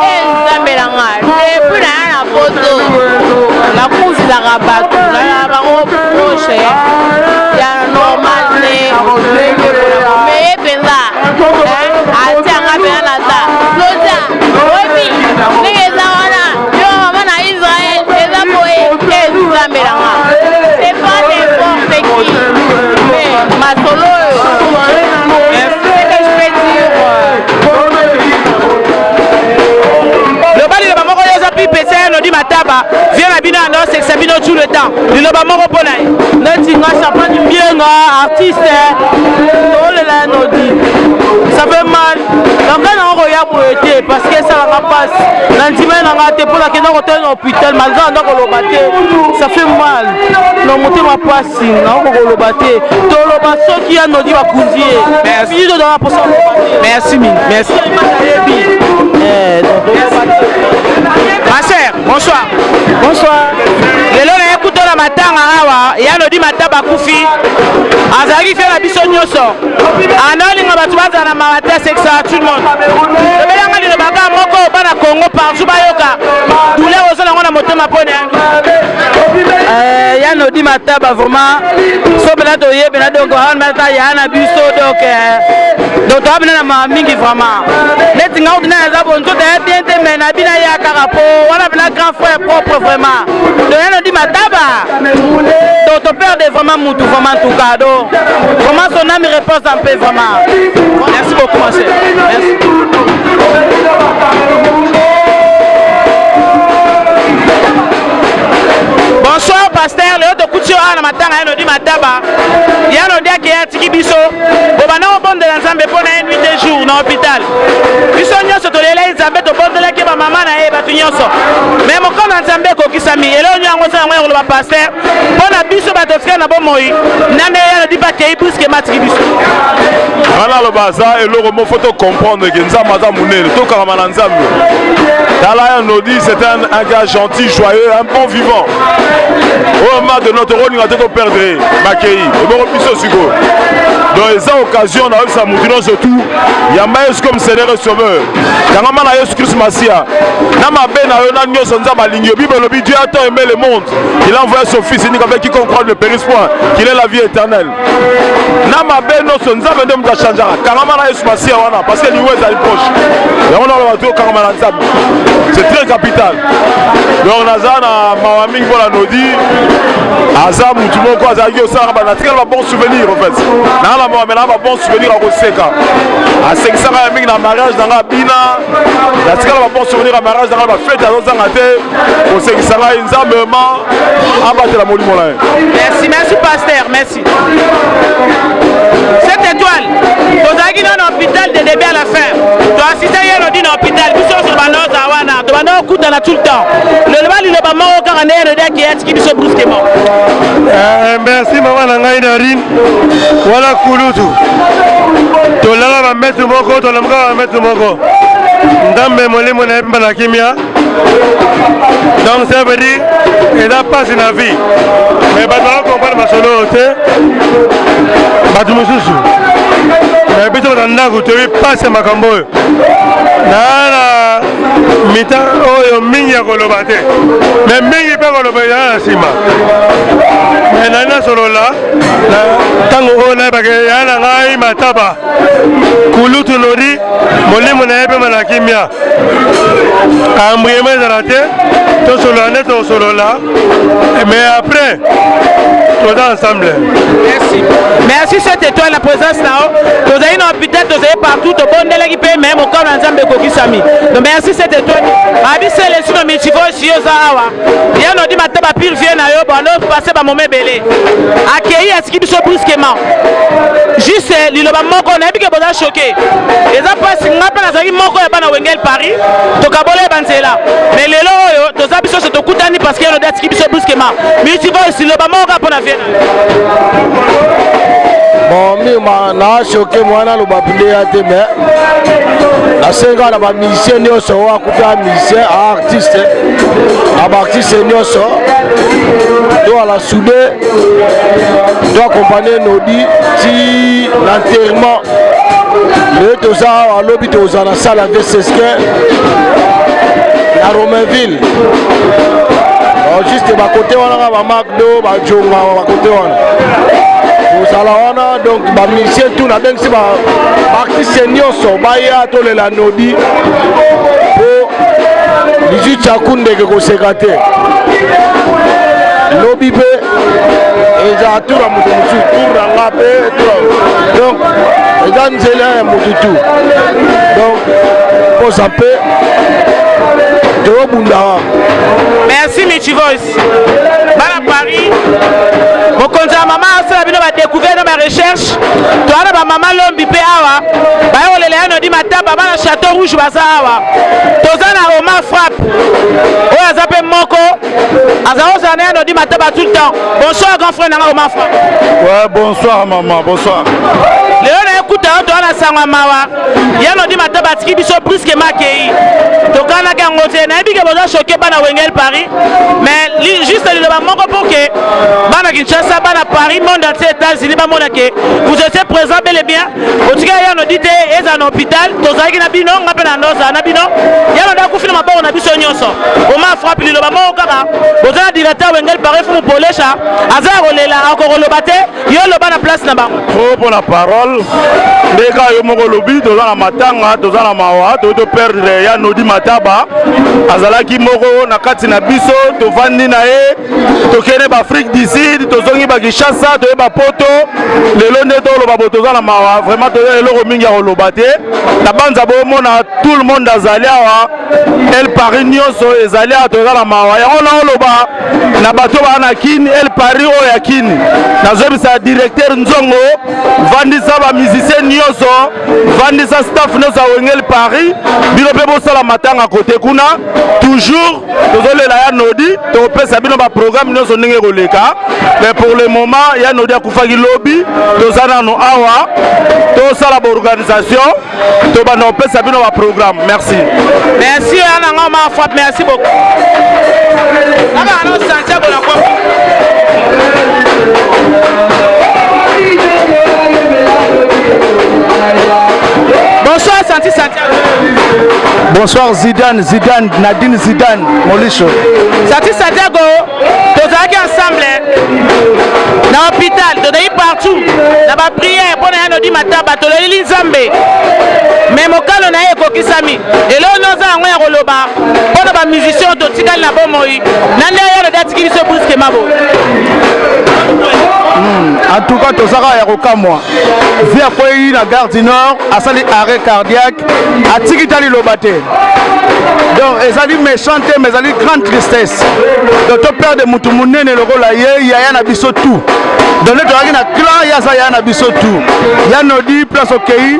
e nzambe na nga depuis naya na poto nakufisaka bato naya bango proche ya normal te me ye mpenza atianga mpenza na ta loza oyebi ndenge eza wana yo mama na israel eza boye nzambe na nga c'est pas n'importe qui mais masolo oyo ce que je peux dire loba liloba moko yo oza pipesa ya nodi mataba vie na bino anda osekisa bino tout le temps liloba moko mpo na ye neti nga champagne mbienga artiste tolela ya nodi ça fait mal donc nga nango koya boye te parce que esalaka mpasi na ndimai na nga te mpo nakenda kotala na hôpital malgré anda koloba te ça fait mal na motema mpasi naoko koloba te toloba soki ya nodi bakundi ye biso tozala mposa merci mingi merci ayebi eh, ma sœur bonsoir bonsoir lelo naye kuta na matanga awa ya nodi mataba akufi azalaki fie na biso nyonso Anolinga bato bazala na mawa te asekisaka tout le monde. Lobelanga liloba kaka moko bana Congo partout bayoka douleur oza nango na motema mpo na euh, ya nodi mataba vraiment so mpena toyebi na donc ata ya na biso donc euh, donc toya mpena na mawa mingi vraiment neti nga kutu naza bo nzoto ya bien te mais na bina ya kaka po wana mpena grand frère propre vraiment donc ya nodi mataba Donc ton père est vraiment moutou, vraiment en tout cas. Donc vraiment son âme repose en paix vraiment. Merci beaucoup ma chère. Merci. Bonsoir pasteur, lelo tokuti yo awa na matanga ya Nodi Mataba. Ya Nodi akeya atiki biso. Bobanda kobondela Nzambe mpo na ye nuit et jour na hôpital. Biso nyonso tolelaki Nzambe, tobondelaki ba mama na ye bato nyonso. Mais mokano ya Nzambe ekokisami. Eloko nini yango oza yango ya koloba pasteur mpo na biso bato totikali na bomoi na ndenge ya Nodi bakei puisque matiki biso. Nga naloba aza eloko moko faut to comprendre que Nzambe aza monene, tokangama na Nzambe. Tala ya Nodi, c'est un, un gars gentil, joyeux, un bon vivant. Oyo ma de notre olinga te to perdre ye bakei ebongo biso sikoyo. Donc eza occasion na oyebisa motu nyonso tu yamba Yesu comme Seigneur et Sauveur. Kangama na Yesu Christ Masiya. Na mabe na yo na nyonso Nzambe alingi yo. Bible elobi Dieu a tant aimé le monde qu'il a envoyé son fils unique avec quiconque croit ne périsse point, qu'il ait la vie éternelle. Na mabe nyonso Nzambe nde moto achangeaka. Kangama na Yesu Masiya wana parce que liwa ezali proche. Yango na bato okangama na Nzambe. C'est très capital. Donc naza na mawa mingi mpo na Nodi aza mutu moko azalaki osalaka ba natikala ba bon souvenir en fait naa na mawa me naa ba bon souvenir akoseka asekisaka ya mingi na mariage na nga abina natikala ba bon souvenir ya mariage na nga bafete azozanga te kosekisa ngai nzambe ma abatela molimo na ye. Merci, merci pasteur, merci. Cette étoile, tozalaki nano na hôpital de début à la fin. Toassiste ye lodi na hôpital, biso nyonso tobanda ozala wana, tobanda kokutana tout le temps. Loloba liloba moko kaka nde ye lodi akei atiki biso brusquement. Eh, merci mama na ngai Narine wana kulutu tolala bambetu moko tolamuka bambetu moko ndambe molimo na ye mpe na kimia donc ça veut dire eza mpasi na vie mais bato bakokomprendre masolo oyo te bato mosusu mais biso bato ndako toyebi mpasi ya makambo oyo naa na mita oyo mingi ya koloba te mais mingi mpe koloba ezala na nsima mais nali nasolola na ntango oyo nayebaka ya na ngai mataba kulutu nodi molimo na ye mpe na kimia embrayement ezala te tosolola nde tosolola mais après toza ensemble. Merci. Merci cette étoile na présence na yo. Tozali na hôpital, tozali partout, tobondelaki mpe mais mokano ya Nzambe ekokisami. Donc merci cette étoile. Abi sele sino multivoice yo oza awa. Ya nodi mataba pire vie na yo, bando passer ba moment ebele. Akei atiki biso brusquement. Juste liloba moko nayebi ke boza choqué. Eza pasi nga mpe nazalaki moko ya bana Wengel Paris, tokabola ye banzela. Mais lelo oyo toza biso nyonso tokutani parce que Elodie atiki biso brusquement. Multivoice liloba moko kaka mpo na vie na yo. Bon, mingi na choqué mwana aloba nde ya te mais nasenga na bamusicien nyonso oyo akufi a musicien a artiste na baartiste nyonso to ala soude to accompagne nodi ti na enterrement lelo toza awa lobi tokozala na salle ya vsesquin na romainville juste bakote wana kaka bamacdo bajonga bakote wana kozala wana donc bamusicien tout nabengisi baartiste nyonso baya tolela nodi po 18 ya kundeke koseka te lobi mpe eza tour ya moto mosusu tour na nga mpe donc eza nzela ya motu tu donc posa mpe toyobunda merci michi voice bana paris mokonzi ya mama asala bino badecouvert na barecherche toa na bamama lombi mpe awa baye kolela ya nodi mataba bana chateau rouge baza awa toza na omar frappe oyo aza mpe moko aza kozala na ya nodi mataba tout le temps bonsoir grand frère nanga omar frappe ouais, bonsoir maman bonsoir lelo na ekuta yo toa na sango ya mawa ya nodi mataba atiki biso brusquement akei tokanaki yango te nayebi ke boza choke bana wengel paris mais li, juste liloba moko pour que bana kinshasa bana paris monde entier états-unis bamona ke vous étiez présent bel et bien otika ya nodi te ezala na hôpital tozalaki na bino nga mpe na nozala na bino ya nodi akufi na maboko na biso nyonso oma frappe liloba moko kaka boza na directeur wengel paris fumu polesha aza ya kolela akokoloba te yo loba na place na bango trop mpo na parole nde kaka yo moko olobi toza na matanga toza na mawa toyi toperdre ya nodi mataba azalaki moko na kati na biso tovandi na ye tokende baafrike du sud tozongi bakinshasa toye bapoto lelo nde toloba bo toza na mawa vraiment toza eloko mingi ya koloba te na banza bomona tout le monde azali awa el paris nyonso ezali awa toza na mawa yango naoloba na bato baa na kini el paris oyo ya kini nazoyebisa directeur nzongo vandisa bamusicien nyonso vandisa staff nyonso ya wengel paris bino mpe bosala matanga kote kuna toujours tozolela ya nodi tokopesa bino baprogramme nyonso ndenge ekoleka mais pour le moment ya nodi akufaki lobi toza nano awa tosala baorganisation tobanda kopesa bino baprogramme merci merci ya na nga ma frappe merci beaucoup kaka no santiago na kwa. Santi Santiago. Bonsoir Zidane, Zidane, Nadine Zidane, Molisho. Santi Santiago, tozalaki ensemble na hôpital, tozali partout na ba prière mpo na ya Nodi Mataba, toleleli Nzambe. Mais mokano na ye ekokisami. Eloko nde oza yango ya koloba mpo na ba musiciens totikali na bomoi na nde ya Nodi atiki biso brusquement boye. En tout cas toza kaka ya kokamwa vie akwei na gare du nord asali arrêt cardiaque atiki ta liloba te donc ezali méchant te mais ezali grande tristesse donc toperde motu monene lokola ye yaya na biso tout donc nde tozalaki na clan ye aza yaya na biso tout ya nodi place okei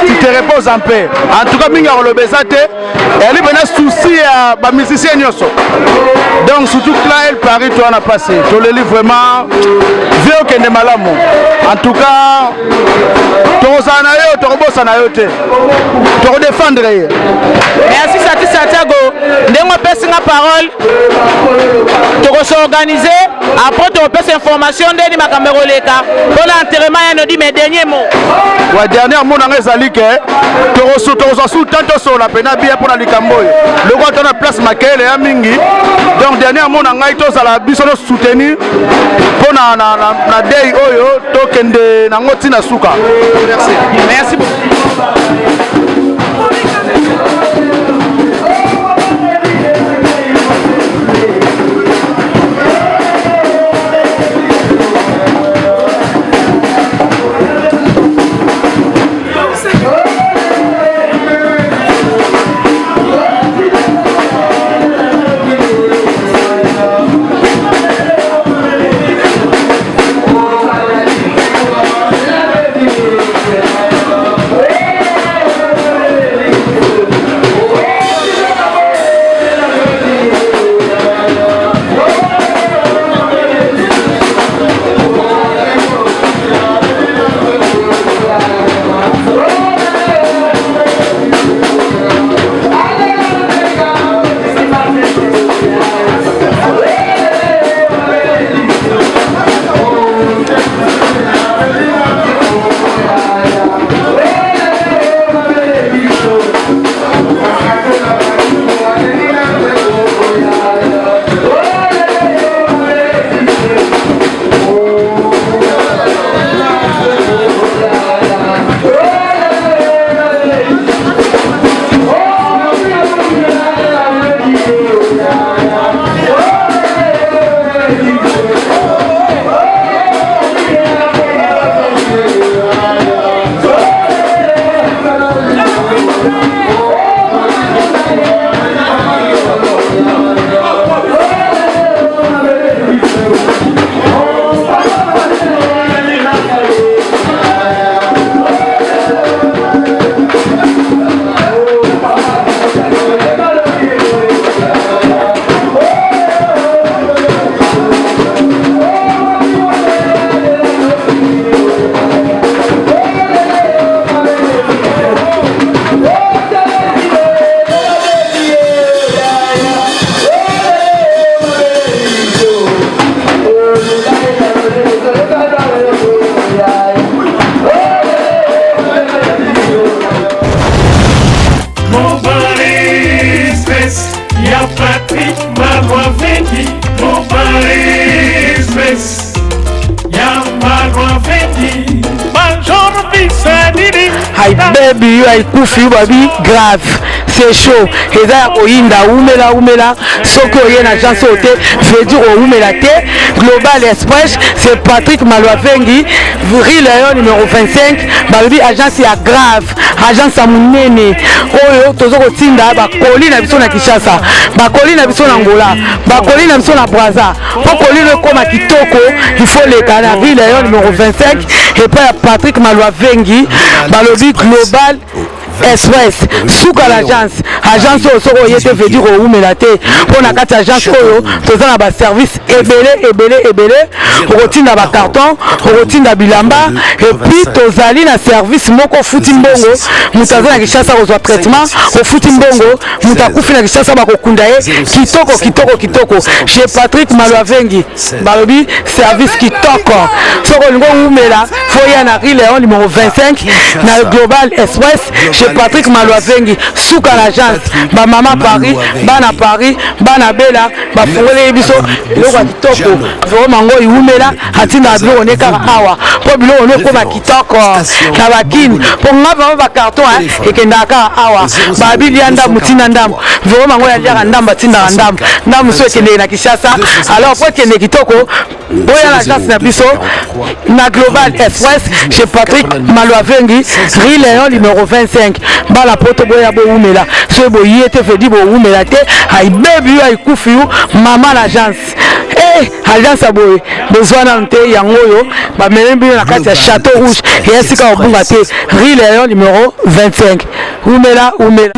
tu te reposes en paix en tout cas mingi ya koloba eza te ezali mpena souci ya bamusicien nyonso donc surtout clan el paris to wana mpasi toleli vraiment vie okende malamu en tout cas tokozala na yo tokobosana yo te tokodefendre ye merci sati santiago ndenge opesi nga parole tokosorganize après tokopesa information ndeni makambo ekoleka mpo na enterrement ya nodi mais dernier mot wa dernier mot na nga ezali ke tokozwa su temps tosolola mpena bien mpo na likambo oyo lokola to na place makele ya mingi donc dernier mot na ngai tozala biso to soutenir mpo na, na, na, na dei oyo tokende nango ntina suka merci, merci beaucoup. Baby yo aikufi yo babi grave c'est chaud eza ya koyinda wumela wumela soki oye na agence oyo te veut dire owumela te global express c'est patrick malwavengi rue leon numéro 25 balobi agence ya grave agence ya monene oyo toza kotinda bakoli na biso na kinshasa bakoli na biso na angola bakoli na biso na braza mpo kolino ekoma kitoko il faut leka na rue leon numéro 25 epai ya patrick malwavengi balobi global express suka l'agence agence oyo soki oye te veut dire owumela te mpo na kati ya agence oyo toza na baservice ebele ebele ebele okotinda bacarton okotinda bilamba epuis tozali na service moko ofuti mbongo moto aza na kinshasa kozwa traitement ofuti mbongo moto akufi na kinshasa bakokunda ye kitoko kitoko kitoko chez patrick malwavengi balobi service kitoko soki olingi owumela fo ya na rue leon numéro 25 na global express. Chez Patrick Maluavengi, suka na agence, ba mama Paris, bana Paris, bana Bela, bafungoleli biso biloko ya kitoko. Vraiment ngo iwumela, atindaka biloko ne kaka awa. Po biloko ne ekoma kitoko na bakini. Po nga vraiment ba carton hein, ekendaka kaka awa. Babi lia ndambu tinda ndambu. Vraiment ngo yaliaka ndambu atindaka ndambu. Ndambu so ekendeke na Kinshasa. Alors po ekende kitoko, boya na agence na biso na Global Express chez Patrick Maluavengi, rue Léon numéro 25. Bala poto boya bowumela. Soki boye te fedi bowumela te, ayibebi yo ayikufi yo mama na agence. Eh, agence ya boye bozwa nanu te yango oyo bamemi bino na kati ya Château Rouge ya esika kobunga te, rue Léon numéro 25. Wumela wumela.